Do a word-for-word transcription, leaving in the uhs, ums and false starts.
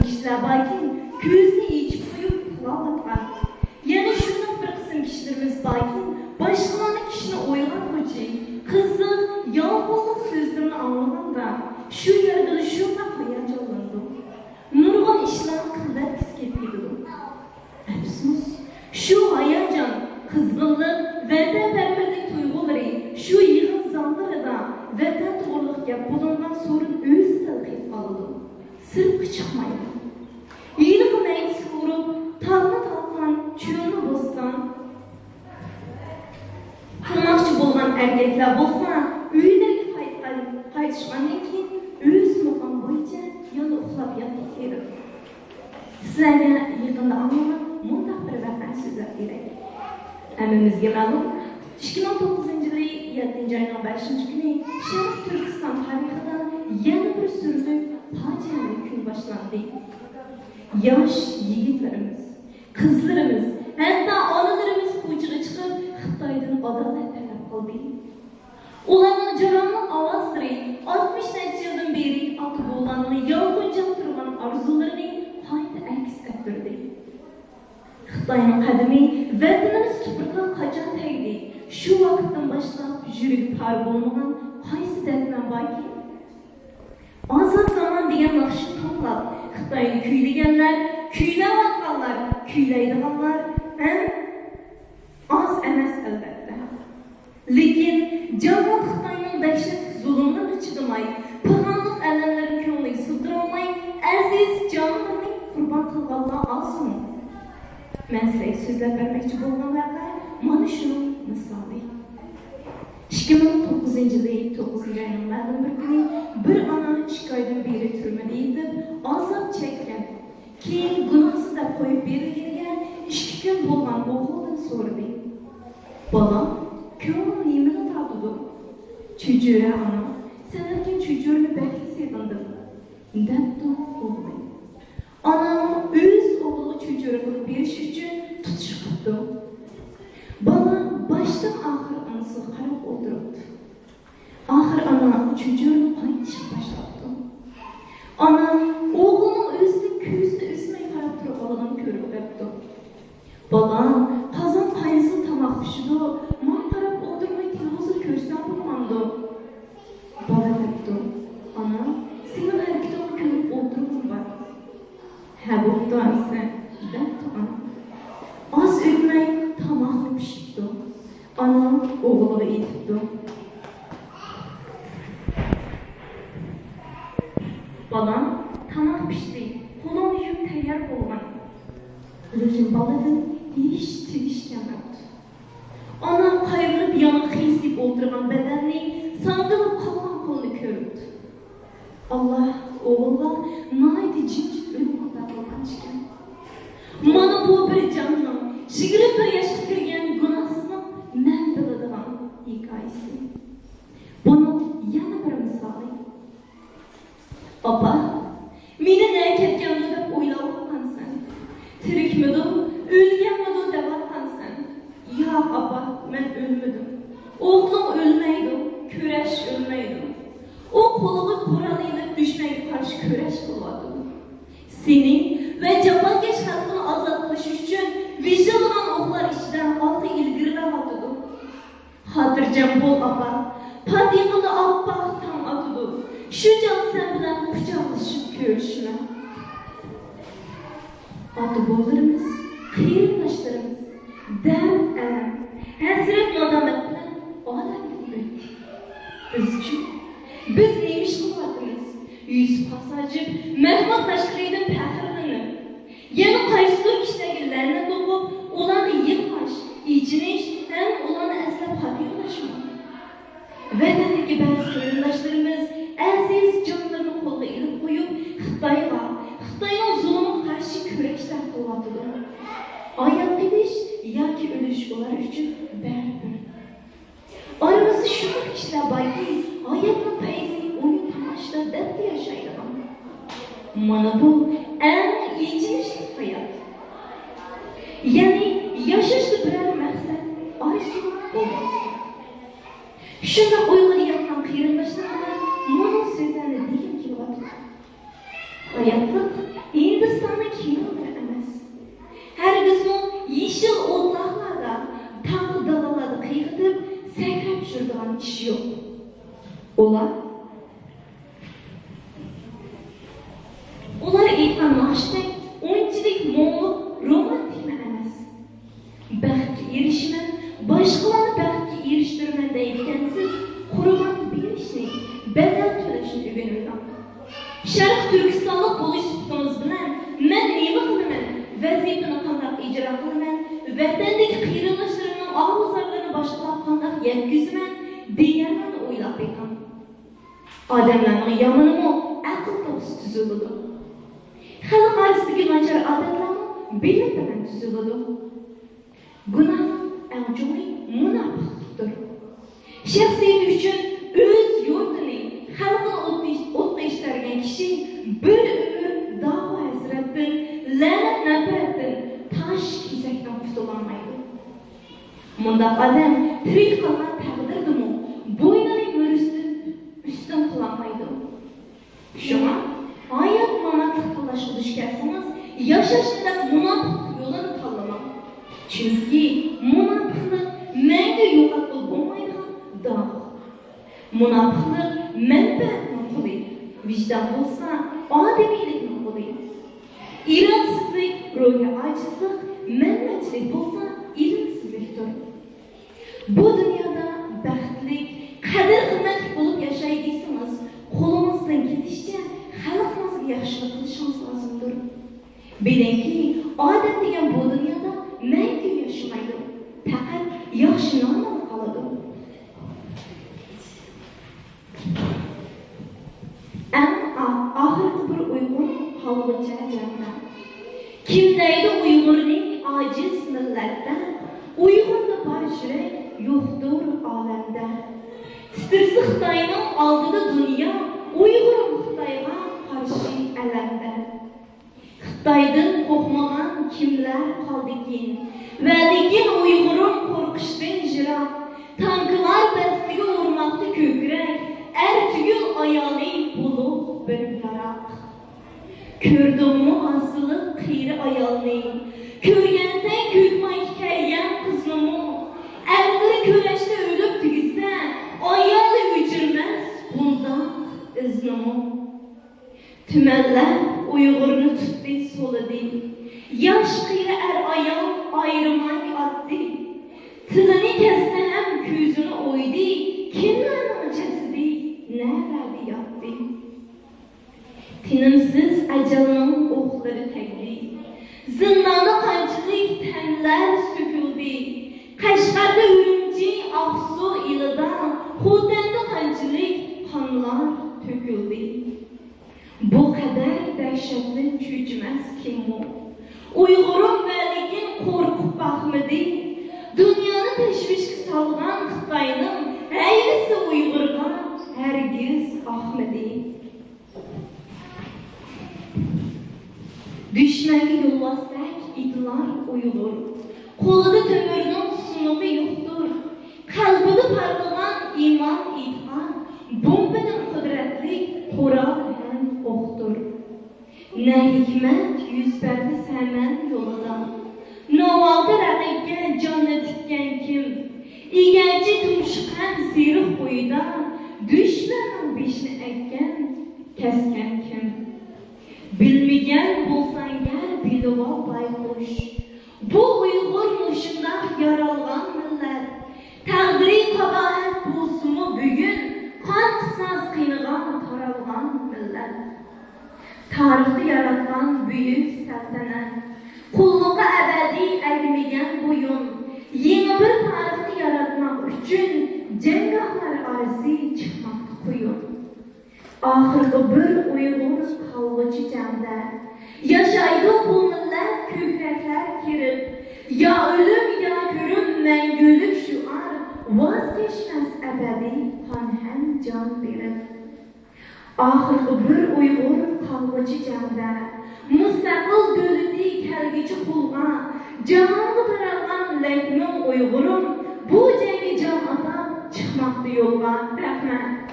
كىشىلەر باركى، كۆزىنى ئېچىپ قويۇپ ئۇخلاۋاتقان. يەنە شۇنداق بىر قىسىم كىشىلىرىمىز باركى، باشقىلارنىڭ كىشىنى ئويغاتقۇچى، قىزىق، يالقۇنلۇق سۆزلىرىنى ئاڭلىغاندا، شۇ يەردىلا شۇنداق ھاياجانلىنىدۇ. نۇرغۇن ئىشلارنى قىلىۋەتكۈسى كېلىپ كېتىدۇ. ئەپسۇس، شۇ ھاياجان، قىزغىنلىق، ۋەتەنپەرۋەرلىك تۇيغۇلىرى شۇ يىغىن زاللىرىدا ۋەتەن توغرىلىق گەپ بولۇنغان سورۇن ئۆزى تەلخىيىپ قالىدۇ. سىرتقا چىقمايدۇ. ھېلىقى مەيدىسىگە ئۇرۇپ، تاغنى تالقان، چۆلنى بوستان قىلماقچى بولغان ئەركەكلەر بولسا، ئۆيلىرىگە قايتقان، قايتىشقاندىن كېيىن ئۆز مۇقامى بويىچە يەنە ئۇخلاپ ياتقۇسى كېلىدۇ. سىلەرگە يېقىندا ئاڭلىغان مۇنداق بىر ۋەقەنى سۆزلەپ بېرەي. ھەممىمىزگە مەلۇم، ئىككى مىڭ توققۇزىنچى يىلى يەتتىنچى ئاينىڭ بەشىنچى كۈنى شەرقىي تۈركىستان تارىخىدا يەنە بىر سۈرلۈك پاجىئەلىك كۈن باشلاندى. ياش يىگىتلىرىمىز، قىزلىرىمىز، ھەتتا ئانىلىرىمىز كوچىغا چىقىپ، خىتايدىن ئادالەت تەلەپ قىلدى. ئۇلارنىڭ جاراڭلىق ئاۋازلىرى ئاتمىش نەچچە يىلدىن بېرى ئاتا-بوۋىلارنىڭ يالقۇنجاپ تۇرغان ئارزۇلىرىنى قايتا ئەكس ئەتتۈردى. خىتاينىڭ قەدىمى ۋەتىنىمىز تۇپرىقىغا قاچان تەگدى، شۇ ۋاقىتتىن باشلاپ يۈرىكى پار بولمىغان قايسى دەردمەن باركىن؟ ئازاد زامان دېگەن ناخشىنى توۋلاپ، خىتاينى كۈيلىگەنلەر، كۈيلەۋاتقانلار، كۈيلەيدىغانلار ھەم ئاز ئەمەس، ئەلۋەتتە. لېكىن جاھان خىتاينىڭ دەھشەتلىك زۇلۇملىرىغا چىدىماي، پىغانلىق ئەلەملىرىنى كۆڭلىگە سىغدۇرالماي، ئەزىز جانلىرىنى قۇربان قىلغانلار ئازمۇ؟ مەن سىلەرگە سۆزلەپ بەرمەكچى بولغان ۋەقە مانا شۇنىڭ مىسالى. ئىككى مىڭ توققۇزىنچى يىلى توققۇزىنچى ئاينىڭ مەلۇم بىر كۈنى بىر ئانا ئىككى ئايدىن بېرى تۈرمىدە يېتىپ، ئازاب چەككەن، كېيىن گۇناھسىز دەپ قويۇپ بېرىلگىنىگە ئىككى كۈن بولغان ئوغلىدىن سورىدى. بالام، كۆڭلۈڭ نېمىنى تارتىدۇ؟ چۆچۈرە ئانا، سەن ئەتكەن چۆچۈرىنى بەكلا سېغىندىم، دەپتۇ ئوغلى. ئانا ئۆز ئوغلىغا چۆچۈرە قىلىپ بېرىش ئۈچۈن تۇتۇش قىپتۇ. بالا باشتىن ئاخىر ئانىسىغا قاراپ ئولتۇرۇپتۇ. ئاخىر ئانا چۆچۈرىنى قاينىتىشقا باشلاپتۇ. ئانا ئوغلىنىڭ ئۆزىدىن كۆزىنى ئۈزمەي قاراپ تۇرغانلىقىنى كۆرۈپ دەپتۇ. بالام، قازان قاينىسا تاماق پىشىدۇ، ماڭا قاراپ ئولتۇرماي تېلېۋىزور كۆرسەڭ بولمامدۇ؟ بالا دەپتۇ، ئانا، سېنىڭ ھەرىكىتىڭنى كۆرۈپ ئولتۇرغۇم بار. ھە، بوپتۇ ئەمىسە، دەپتۇ ئانا. ئاز ئۆتمەي تاماقمۇ پىشىپتۇ. ئانا ئوغلىغا ئېيتىپتۇ، بالام، تاماق پىشتى، قولۇڭنى يۇيۇپ تەييار بولغىن. لېكىن بالىدىن ھېچ تىۋىش كەلمەپتۇ. ئانا قايرىلىپ ياڭاق خىسىيىپ ئولتۇرغان بەدەننى ساڭگىلىپ قالغان قولىنى كۆرۈپتۇ. ئاللا ئوغۇلغا ناھايىتى جىمجىت ئۆلۈم ئاتا قىلغان ئىكەن. مانا بۇ بىر جاننىڭ، يىگىرمە بىر ياشقا كىرگەن گۇناھسىزنىڭ مەن بىلىدىغان ھېكايىسى. بۇنىڭ يەنە بىر مىسالى. ئاپا، مېنى نەگە كەتكەندۇ دەپ ئويلاۋاتقانسەن؟ تىرىكمىدۇ، ئۆلگەنمىدۇ دەۋاتقانسەن؟ ياق، ئاپا، مەن ئۆلمىدىم. ئوغلۇڭ ئۆلمەيدۇ، كۈرەش ئۆلمەيدۇ. ئۇ قولىغا قورال ئېلىپ، دۈشمەنگە قارشى كۈرەش قىلىۋاتىدۇ. سېنى ۋە جاپاكەش خەلقىنى ئازاد قىلىش ئۈچۈن ۋىژىللىغان ئوقلار ئىچىدە ئالغا ئىلگىرىلەۋاتىدۇ. خاتىرجەم بول، ئاپا. پات يېقىندا ئاپئاق تاڭ ئاتىدۇ. شۇ چاغدا سەن بىلەن قۇچاقلىشىپ كۆرۈشىمەن. ئاتا-بوۋىلىرىمىز، قېرىنداشلىرىمىز دەرد-ئەلەم، ھەسرەت-نادامەت بىلەن ئادەمدىن ئۆتتى. بىزچۇ؟ بىز نېمە ئىش قىلىۋاتىمىز؟ يۈسۈپ خاس ھاجىپ، مەھمۇد قەشقىرىدىن پەخىرلىنىپ، يەنە قايسىدۇر كىشىلەرگە لەنەت ئوقۇپ، ئۇلارنى يىغلاش، ئېچىنىش ھەم ئۇلارنى ئەسلەپ خاتىرىلەشمۇ؟ ۋەتەندىكى بەزى قېرىنداشلىرىمىز ئەزىز جانلىرىنى قولغا ئېلىپ قويۇپ، خىتايغا، خىتاينىڭ زۇلۇمىغا قارشى كۈرەشلەر قىلىۋاتىدۇ. ھايات قېلىش ياكى ئۆلۈش ئۇلار ئۈچۈن بەرىبىر. ئارىمىزدا شۇنداق كىشىلەر باركى، ھاياتنىڭ پەيزى ئويۇن تاماشا دەپلا ياشايدىغان. مانا بۇ ئەڭ ئېچىنىشلىق ھايات. يەنى ياشاشتا بىرەر مەقسەت، ئارزۇ بولماسا. شۇنداق ئويغا ياتقان قېرىنداشلىرىمغا مۇنۇ سۆزلەرنى دېگۈم كېلىۋاتىدۇ. ھاياتلىق كىنولىرى ئەمەس. ھەرگىزمۇ يېشىل ئوتلاقلاردا، تاغ دالاlarda قىيغىتىپ، سەكرەپ يۈرىدىغان كىشى يوق. ئۇلار، ئۇلار ئېيتقان ناخشىدەك ئۇنچىلىك مۇڭلۇق، رومانتىكمۇ ئەمەس. بەختكە ئېرىشىمەن، باشقىلارنى بەختكە ئېرىشتۈرىمەن دەيدىكەنسىز، قۇربان بېرىشنى، بەدەل تۆلەشنى ئۆگىنىۋېلىڭ. شەرقىي تۈركىستانلىق بولۇش سۈپىتىڭىز بىلەن مەن نېمە قىلىمەن، ۋەزىپىنى قانداق ئىجرا قىلىمەن، ۋەتەندىكى قېرىنداشلىرىمنىڭ ئاھۇ-زارلىرىنى باشقىلارغا قانداق يەتكۈزىمەن دېگەنلەرنى ئويلاپ بېقىڭ. ئادەملەرنىڭ يامىنىمۇ ئەقىل توغرىسى تۈزۈلىدۇ. خەلق ئارىسىدىكى ناچار ئادەتلەرمۇ بىلىم بىلەن تۈزۈلىدۇ. گۇناھنىڭ ئەڭ چوڭى مۇناپىقلىقتۇر. شەخسىيىتى ئۈچۈن ئۆز يۇرتىنى، خەلقىنى ئوت-، ئوتقا ئىتتەرگەن كىشى بىر ئۆمۈر داغۇ ھەسرەتتىن، لەنەت-نەپرەتتىن، تاش كېسەكتىن قۇتۇلالمايدۇ. مۇنداق ئادەم تىرىك قالغان تەقدىردىمۇ بوينىنى مۈرىسىدىن ئۈستۈن قىلالمايدۇ. شۇڭا ھايات-ماماتلىق تاللاشقا دۇچ كەلسىڭىز، ياشاش دەپ مۇناپىقلىق يولىنى تاللىماڭ. چۈنكى مۇناپىقلىق مەڭگۈ يوقاتقىلى بولمايدىغان داغ. مۇناپىقلىق مەنپەئەتنىڭ قۇلى، ۋىجدان بولسا ئادىمىيلىكنىڭ قۇلى. ئىرادىسىزلىك، روھىي ئاجىزلىق، مەنمەنچىلىك بولسا ئىلىمسىزلىكتۇر. بۇ دۇنيادا بەختلىك، قەدىر-قىممەتلىك بولۇپ ياشاي دېسىڭىز، قولىڭىزدىن كېلىشىچە خەلقىڭىزگە ياخشىلىق قىلىشىڭىز لازىمدۇر. بىلىڭكى، ئادەم دېگەن بۇ دۇنيادا مەڭگۈ ياشىمايدۇ، پەقەت ياخشى نامىدا قالىدۇ. ئەڭ ئا-، ئاخىرقى بىر ئۇيغۇر قالغۇچە جەڭدە. كىم دەيدۇ ئۇيغۇرنى ئاجىز مىللەت دەپ؟ ئۇيغۇردا بار يۈرەك يوقتۇر ئالەمدە. تىترىسە خىتاينىڭ ئالدىدا دۇنيا، ئۇيغۇرۇم خىتايغا قارشى ئەلەمدە. خىتايدىن قورقمىغان كىملەر قالدىكىن؟ ۋەلىكىن ئۇيغۇرۇم قورقۇشتىن يىراق. تانكىلار دەستىگە ئۇرماقتا كۆكرەك، ئەر تۈگۈل ئايالى بولۇپ بىر ياراق. كۆردۈڭمۇ ھاسىلىق قېرى ئايالنى؟ كۆرگەنسەن كۆك مايكا كىيگەن قىزنىمۇ؟ ئەرلىرى كۈرەشتە ئۆلۈپ تۈگىسە، ئايالى ئۆچۈرمەس بۇنداق ئىزنىمۇ. تۈمەنلەپ ئۇيغۇرنى تۇتتى، سولىدى. ياش قېرى ئەر-ئايال ئايرىماي ئاتتى. تىلىنى كەستى ھەم كۆزىنى ئويدى. كىملەرنىڭ جەسىتى نەلەردە ياتتى؟ تىنىمسىز ئەجەلنىڭ ئوقلىرى تەگدى. زىنداندا قانچىلىك تەنلەر سۆكۈلدى. قەشقەردە، ئۈرۈمچى، ئاقسۇ ئېلىدا، خوتەندە قانچىلىك قانلار تۆكۈلدى. بۇ قەدەر دەھشەتتىن چۆچۈمەس كىممۇ؟ ئۇيغۇرۇم ۋەلىكىن قورقۇپ باقمىدى. دۇنيانى تەشۋىشكە سالغان خىتاينىڭ ھەيۋىسى ئۇيغۇرغا ھەرگىز ئاقمىدى. دۈشمەنگە يولۋاستەك ئېتىلار ئۇيغۇر. قولىدا تۆمۈرنىڭ سۇنۇقى يوقتۇر. قەلبىدە پارتلىغان ئىمان، ئېتىقاد، بومبىدىن قۇدرەتلىك قورال ھەم ئوقتۇر. نە ھېكمەت يۈز بەردى سەمەن يولىدا. ناۋادا رەقىبكە جاننى تىككەن كىم؟ ئىگەرچى تۇمشۇق ھەم سېرىق بويىدا دۈشمەننىڭ بېشىنى ئەگكەن، كەسكەن كىم؟ بىلمىگەن بولساڭ گەر بىلىۋال بايقۇش، بۇ ئۇيغۇر مۇشۇنداق يارالغان مىللەت. تەقدىرى قاباھەت بولسىمۇ بۈگۈن، قان قىساس قېنىغا تارالغان مىللەت. تارىختا ياراتقان بۈيۈك سەلتەنەت، قۇللۇققا ئەبەدىي ئەگمىگەن بويۇن. يېڭى بىر تارىخنى ياراتماق ئۈچۈن، جەڭگاھلار ئارىسى چىقماقتا قۇيۇن. ئاخىرقى بىر ئۇيغۇر قالغۇچى جەڭدە، ياشايدۇ بۇ مىللەت كۆكرەكلەر كېرىپ. يا ئۆلۈم، يا كۆرۈم، مەڭگۈلۈك شوئار، ۋاز كەچمەس ئەبەدىي قان ھەم جان بېرىپ. ئاخىرقى بىر ئۇيغۇر قالغۇچى جەڭدە، مۇستەقىل دۆلىتى كەلگۈچى قولغا، جاھانغا تارالغان لەك مىڭ ئۇيغۇرۇم، بۇ جەڭگە جان ئاتاپ چىقماقتا يولغا. رەھمەت.